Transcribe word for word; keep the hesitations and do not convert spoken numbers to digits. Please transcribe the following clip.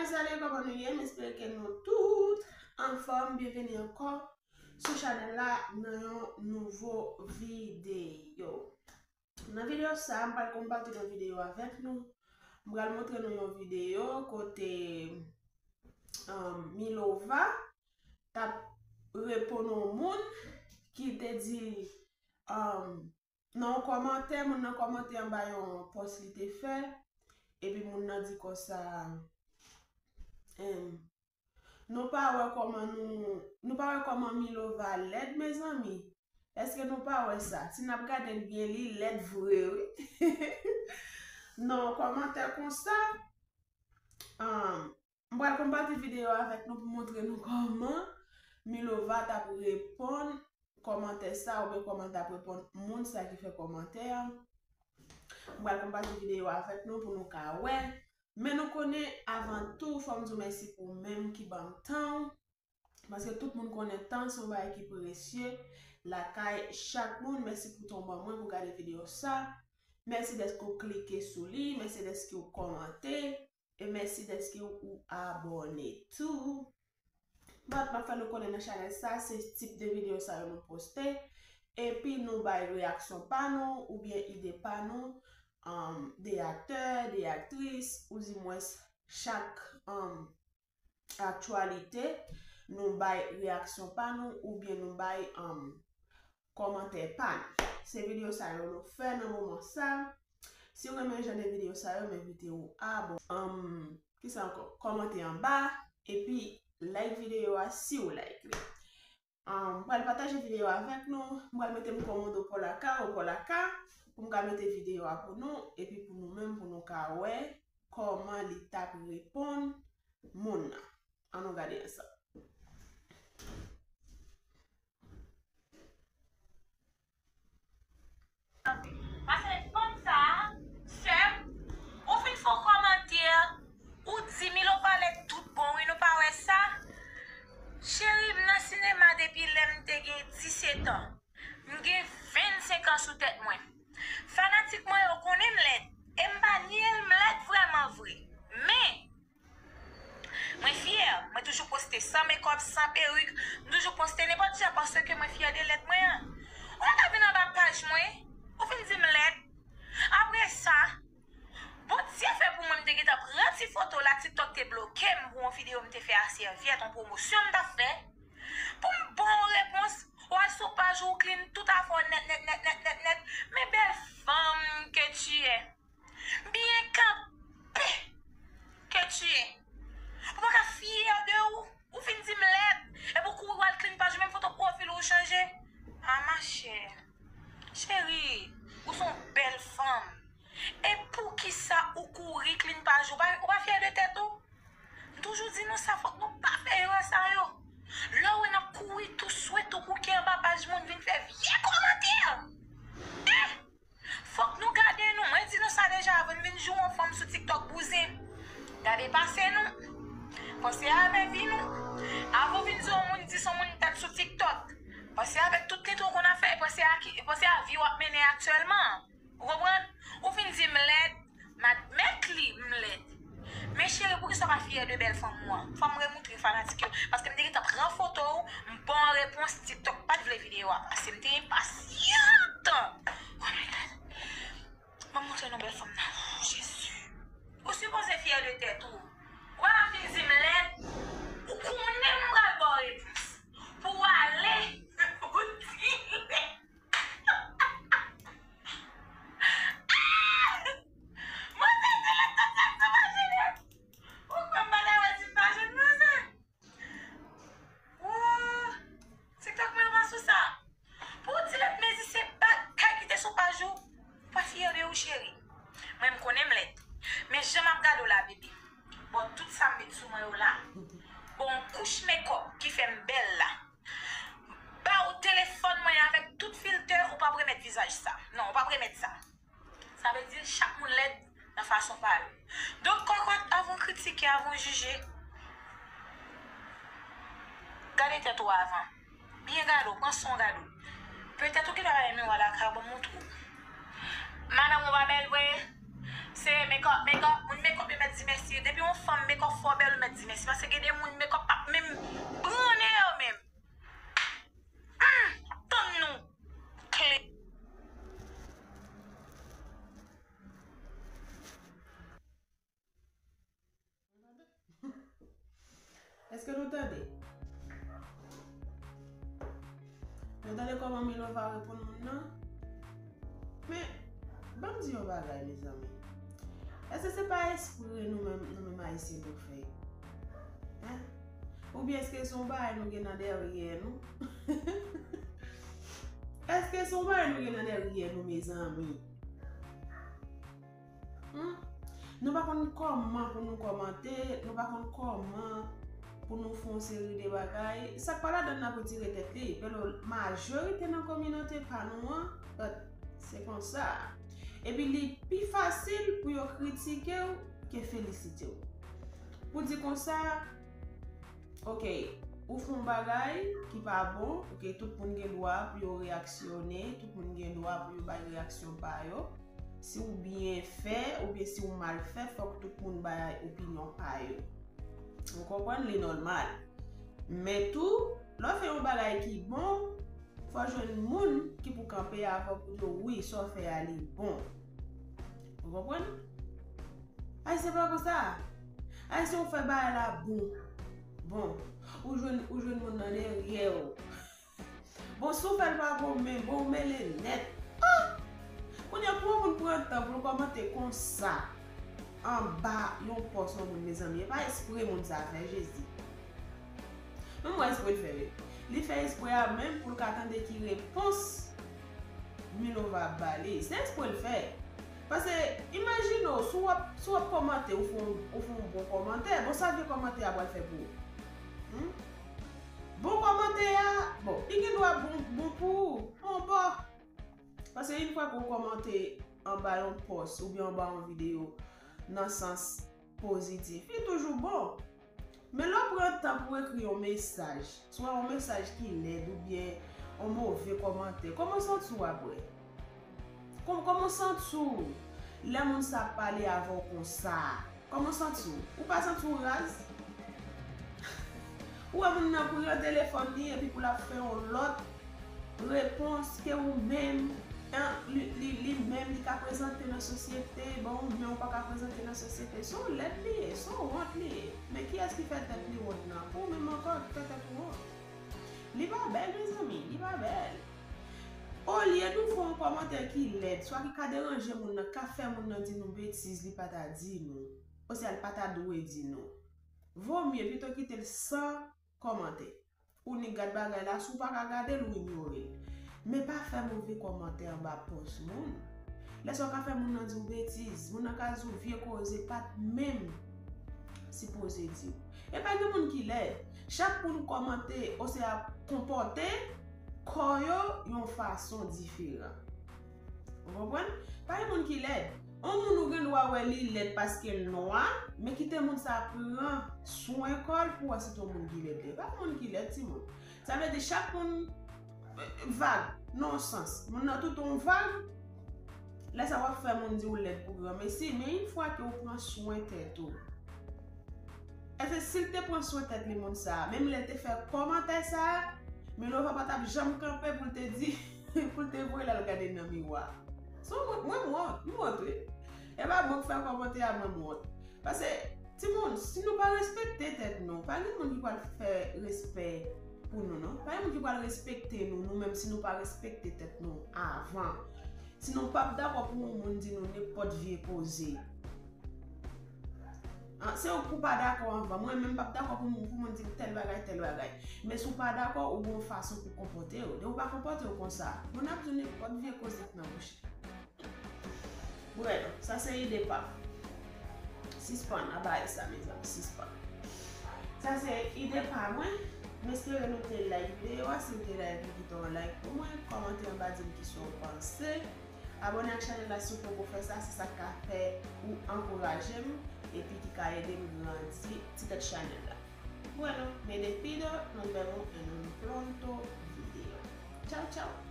Salut, kòman nou ye? M espere ke nou tout anfòm. Byenveni ankò sou chanèl la nan yon nouvo videyo. Nan videyo sa, m pral konpati yon videyo avèk nou. M pral montre nou yon videyo kote um, Milova t ap reponn yon moun ki te di um, nan yon kòmantè, moun nan kòmante anba yon pòs li te fè, epi moun nan di konsa, em, nou pa wè kòman nou, nou pa wè kòman Milova lèd, mezanmi? Èske nou pa wè sa? Si n ap gade l byen, li lèd vre, wi. Nan yon kòmantè konsa, um, m pral konpati videyo avèk nou pou montre nou kòman Milova t ap reponn kòmantè sa, oubyen kòman l t ap reponn moun sa ki fè kòmantè a. M pral konpati videyo avèk nou pou nou ka wè. Men nou konnen, avan tou, fò m di w mèsi pou ou menm ki ban m tan w. Paske tout moun konnen tan se yon bagay ki presye lakay chak moun. Mèsi pou tan w ban mwen pou gade videyo sa. Mèsi dèske w klike sou li. Mèsi dèske w kòmante. E mèsi dèske ou abòne tou. But m ap fè nou konnen nan chanèl sa, se tip de videyo sa yo nou poste. Epi nou bay reyaksyon pa nou oubyen ide pa nou, um, de aktè, de aktris, ou di mwens chak um, aktyalite, nou bay reyaksyon pa nou oubyen nou bay um, kòmantè pa nou. Se videyo sa yo nou fè nan moman sa. Si w renmen jan de videyo sa yo, m envite w abò, um, kisa ankò? Kòmante anba, epi like videyo a si w like li. Um, m pral pataje videyo avèk nou. M pral mete m kòm Odo Polaka, Opolaka, pou m ka mete videyo a pou nou, epi pou nou menm, pou nou ka wè kòman li t ap reponn moun nan. Ann nou gade ansanm. Paske fanm sa a, sè m, ou fin fè yon kòmantè, ou di Milova lèd tout bon wi, nou pa wè sa? Cheri, m nan sinema depi lè m te gen disèt an. M gen vennsenk an sou tèt mwen. Fanatik mwen yo konnen m lèd. E m pa nye l, m lèd vrèman vre. Men, mwen fyè, mwen toujou poste san mekòp, san perik, m toujou poste nenpòt jan paske mwen fyè de lèd mwen an. Ou pa ka vin anba paj mwen, ou vin di m lèd. Apre sa, Bondye fè pou mwen m te gentan pran ti foto la, TikTok te bloke m pou yon videyo m te fè a sèvyèt, yon pwomosyon m t ap fè. Pou m ba w repons, w al sou paj ou, w clean tout afè w nèt, nèt, nèt, nèt, nèt, nèt. Men bèl fanm ke tu es. Byen kanpe ke tu es. Ou pa ka fyè de ou. Ou fin di m lèd. Epi w kouri w al clean paj ou, menm foto pwofil ou w chanje. A ma chè. Cheri, ou se yon bèl fanm. E poukisa ou kouri clean paj ou? Ou pa, ou pa fyè de tèt ou? M toujou di nou sa, fòk nou pa fè erè sa yo. Lè w wè n ap kouri tou swete w bouke anba paj moun vin fè vye kòmantè. Eh! Fòk nou gade nou. Mwen di nou sa deja, avan n vin joure yon fanm sou TikTok bouzen. Gade pase nou. Panse avè vi nou. Avan w vin di yon moun di se yon moun tèt sou TikTok. Panse avèk tout tenten w konn ap fè, panse a ki, panse a vi w ap mennen aktyèlman an. Ou konprann? Ou fin di m lèd, m admèt li, m lèd. Men cheri, poukisa w pa fyè de bèl fanm ou an? Fò m remoutre fanatik yo. Paske m te gentan pran foto w, m ba w repons, TikTok pa t vle videyo a pase. M te enpasyant! Oh my God! Ban m montre nou bèl fanm nan. Oh, Jezi! Ou sipoze fyè de tèt ou. Ou pa fin di m lèd, ou konnen m pral ba w repons. Pou w ale, ou di lèd. Manzè, se lè tout sa k sou paj li. Ou kwè m pa ta wè si m pa jwenn manzè? Woo! TikTok mwen pa sou sa. Pou w di lèd, mezi se bagay ki te sou paj ou. Ou pa fyè de ou, cheri. Mwen, m konnen m lèd. Men jan m ap gade w la, bebe. Bon, tout sa m met sou mwen yo la. Bon, kouch mekòp ki fè m bèl la. Ba w telefòn mwen avèk tout filtè, ou p ap remèt vizaj sa. Non, ou p ap remèt sa. Sa vle di chak moun lèd nan fason pa yo. Donk, kòkòt, avan w kritike, avan w jije, gade tèt ou avan. Byen gade w, pran swen w gade w. Petèt ou gentan pa renmen w lakay ou, ban m montre w. Madanm ou pa bèl vre? Se make up, make up, moun make up yo mèt di mèsi. Depi yon fanm make up fò bèl, ou mèt di mèsi. Paske gen de moun make up p ap menm branle yo menm. Hmm, tann nou. Kle. Èske nou tande? Nou tande kòman Milova reponn moun nan? Men, ban m di yon bagay, mezanmi. Èske se pa espre nou menm, nou menm Ayisyen nou fè? Hein? Oubyen èske se yon bagay nou gen nan dèyè nou? Èske se yon bagay nou gen nan dèyè nou, mezanmi? Hmm? Nou pa konn kòman pou nou kòmante, nou pa konn kòman pou nou fè yon seri de bagay. Sa k pa ladann nan pou tire tèt li. Pèlò majorite nan kominote pa nou an, but se konsa. Epi li pi fasil pou yo kritike w ke felisite w. Pou di konsa, ok, ou fè yon bagay ki pa bon, ok, tout moun gen dwa pou yo reyaksyone, tout moun gen dwa pou yo bay reyaksyon pa yo. Si w byen fè oubyen si w mal fè, fòk tout moun bay opinyon pa yo. Ou konprann? Li nòmal. Men tou, lè w fè yon bagay ki bon, fò jwenn moun ki pou kanpe avè w pou di w, wi, sa w fè a, li bon. Ou konprann? Ayisyen pa konsa. Ayisyen, ou fè bagay la bon. Bon, ou jwenn, ou jwenn moun nan dèyè w. Bon, si w fè l pa bon, men bon, ou mele nèt. Ah! Kounye a, pou yon moun pran tan pou l kòmante konsa anba yon pòs yon moun, mezanmi, e pa espre moun sa fè, Jezi. Men m wè espre l fè, wi. Li fè espre a menm pou l ka tande ki repons Milova ap ba li. Se espre l fè. Paske, imajine w, si w ap, si w ap kòmante, ou fè yon, ou fè yon bon kòmantè, bon, sa vye kòmantè a pral fè pou ou? Hmm? Bon kòmantè a, bon, li gen dwa bon, bon pou ou, bon, bon. Paske yon fwa ke w kòmante anba yon pòs oubyen anba yon videyo nan sans pozitif, li toujou bon. Men lè w pran tan pou w ekri yon mesaj, swa yon mesaj ki lèd oubyen yon move kòmantè, kòman w santi w apre? Kòm, kòman w santi w lè moun sa ap pale avè w konsa? Kòman w santi w? Ou pa santi w raz? Ou wè moun nan pran telefòn li epi pou l ap fè yon lòt repons ke ou menm, an, li, li, li menm li ka prezante nan sosyete, bon, ou menm ou pa ka prezante nan sosyete. Se yon lèd li ye, se yon wont li ye. Men kiyès ki fè tèt li wont nan? Ou menm ankò ki fè tèt ou wont. Li pa bèl, mezanmi, li pa bèl. Olye nou fè yon kòmantè ki lèd, swa ki ka deranje moun nan, ka fè moun nan di nou betiz li pa ta di nou, oswa li pa ta dwe di nou. Vomye pito kite l san kòmantè. Ou nik gad bagay la, si w pa ka gade l, ou inyore l. Men pa fè move kòmantè anba pòs moun. Lè sa w ka fè moun nan di w betiz, moun nan ka di w vye koze pa t menm sipoze di w. E pa gen moun ki lèd. Chak moun kòmante oswa konpòte kò yo yon fason diferan. Ou konprann? Pa gen moun ki lèd. Yon moun ou gen dwa wè li lèd paske l nwa, men kite moun sa pran swen kò l pou w wè si t yon moun ki lèd li ye. Pa gen moun ki lèd, timoun. Sa vle di chak moun, eh, vag, nan yon sans. Moun nan tout yon vag, lè sa w ap fè moun di w lèd pou granmesi, men yon fwa ke w pran swen tèt ou. Èske si l te pran swen tèt li moun sa a, menm lè l te fè kòmantè sa a, Milova pa t ap janm kanpe pou l te di, pou l te voye l al gade nan miwa. So, mwen, mwen, m wont, m wont, wi. E pa mwen k fè kòmantè a, mwen, m wont. Paske, timoun, si nou pa respekte tèt nou, pa gen moun ki pral fè respè pou nou, non. Pa gen moun ki pral respekte nou, nou menm, si nou pa respekte tèt nou avan. Si nou p ap dakò pou yon moun di nou nenpòt vye koze. An, se ou k pou pa dakò anvan. Mwen menm, m p ap dakò pou moun, pou moun di m tèl bagay, tèl bagay. Men si w pa dakò, ou gen yon fason pou w konpòte w. Depi w pa konpòte w konsa, moun ap di w nenpòt vye koze k nan bouch li. Brèf, sa se ide pa m. Sispann, abay sa, mezanmi, sispann. Sa se ide pa mwen. M espere nou te like videyo a. Si w te like, kite yon like pou mwen. Kòmante anba, di m kisa w panse. Abòne ak chanèl la si w poko fè sa, se sa k ka fè ou ankouraje m epi ki ka ede m grandi ti tèt chanèl la. Bueno, me despido, nos vemos en un pronto video. Chao, chao.